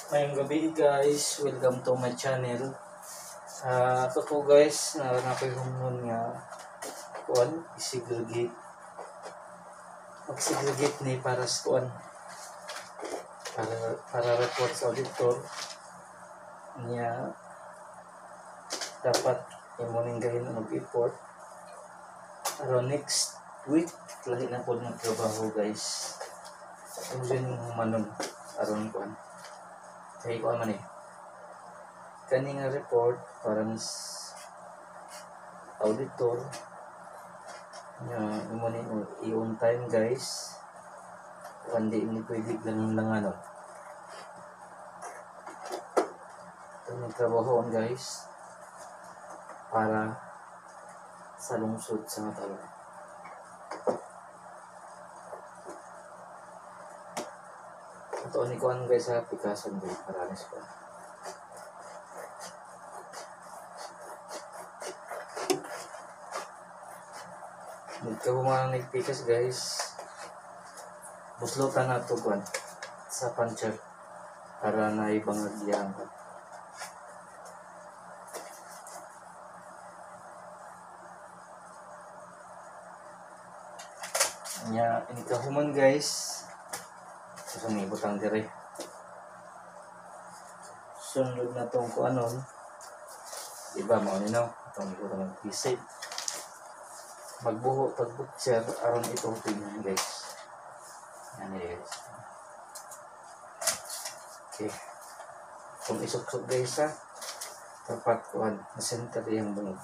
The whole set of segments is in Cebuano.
Ngayong gabi guys, welcome to my channel. Ako po guys, nakoy humnon nga kuan, i-segregate. Mag-segregate ni para sa kuan. Para report sa auditor niya, dapat imo ning gahin mag-report. Aron next week lahi na pod ng trabaho guys. Imo yun humanon aron kuan. Kay kuan man eh. Kani nga report para auditor nya imo ni i-on time guys. Kuan di ni pwede ganun lang ano. Ito trabaho guys para sa lungsod sa Matalom. Ito ni kuan guys sa pikason guys para ni kuan. Nagkahuman nagpikas guys. Buslotan na ito kuan sa puncher para naibangag iyang kuan. Nya inikahuman guys. So ibutang dire. Sunod na tong kuanon. Diba mao ni no? Itong ibutang ng PC. Magbuho pag butcher aron itong tingnan guys. Yan guys. Okay. Kung isuksok guys ha, dapat kuan na center yung bungod.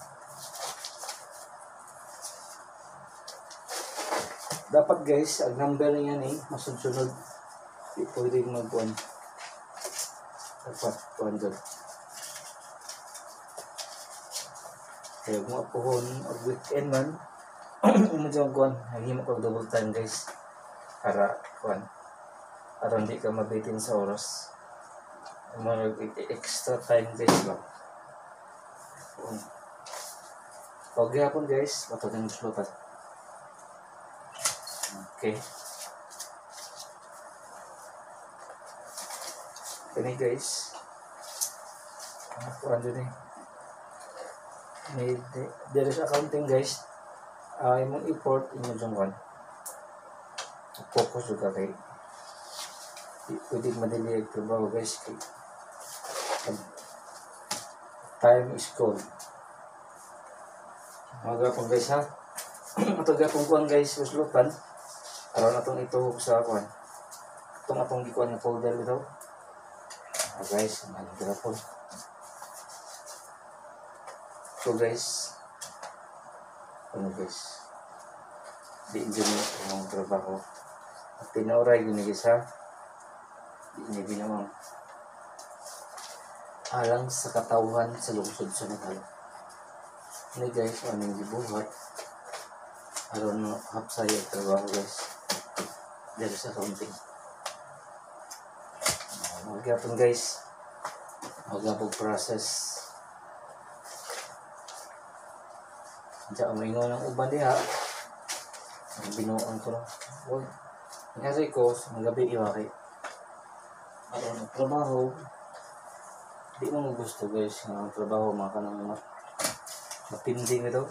Dapat guys, ang number niya ni masunod-sunod. Di pwede magkuan. Dapat kuan dyan. Kaya kung apuhon og weekend man, imo dyan kuan, naghimo kag double time guys. Para kuan, aron di ka mabitin sa oras. Imo extra time guys ba. Kuan. Pag gihapon guys, matod ang buslotan. Okay. Kani guys, kuan dun eh. May there is accounting guys. Imong import imo jung kuan. Focus juga kay di pwede madali ang trabaho guys kay time is gold. Magapon guys ha. Ato gapon kuan guys buslotan. Aron atong ituhog sa kuan. Itong atong gikuan nga folder dito. Guys, ang gapon. So guys, ano guys, di dyan ang trabaho. At pinauray yun guys ha. Di niya binawang alang sa katawhan sa lungsod sa Matalom. Ano guys, anong gibuhat. Aron hapsay ang trabaho guys. There is accounting. Magyapon guys. Magyapon process. Diyan maingon ang uban diha. Ang binuang ko lang. Uy, nangyari ko, ang gabi iwaki. Aron ang trabaho. Di mo gusto guys ang trabaho mga kanang matinding ito.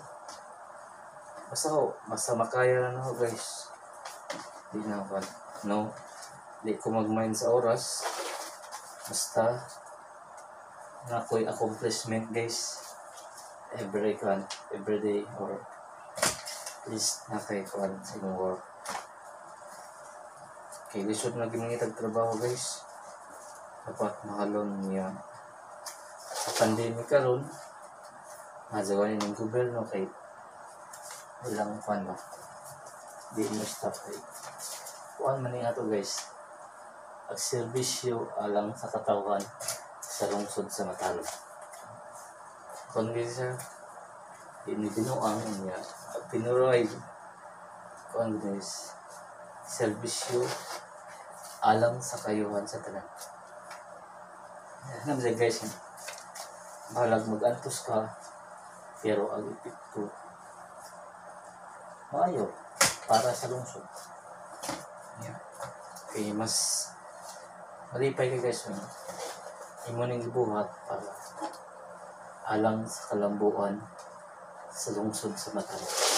Basta ho, basta makaya na ho guys. Di na ako, no? Di ko mag-mind sa oras. Basta na ako'y accomplishment guys. Every kan, every day or at least na kay kuan sa imong work. Kay lisod na gimangitag trabaho guys. Dapat mahalon niya. Sa pandemic karon, mazawan ng gobyerno kay walang kuan ba. Di mo stop kay kuan man ni ato guys. Ang serbisyo alang sa katawhan sa lungsod sa Matalom. Kuan guys ha, inibinuang niya, pinuray kuan guys, serbisyo alang sa kayuhan sa tanan. Alam siya guys, bahalag mag-antos ka, pero ang epekto maayo para sa lungsod. Yeah. Kaya mas malipay ka guys, no? Imo ning gibuhat para alang sa kalambuan sa lungsod sa Matara.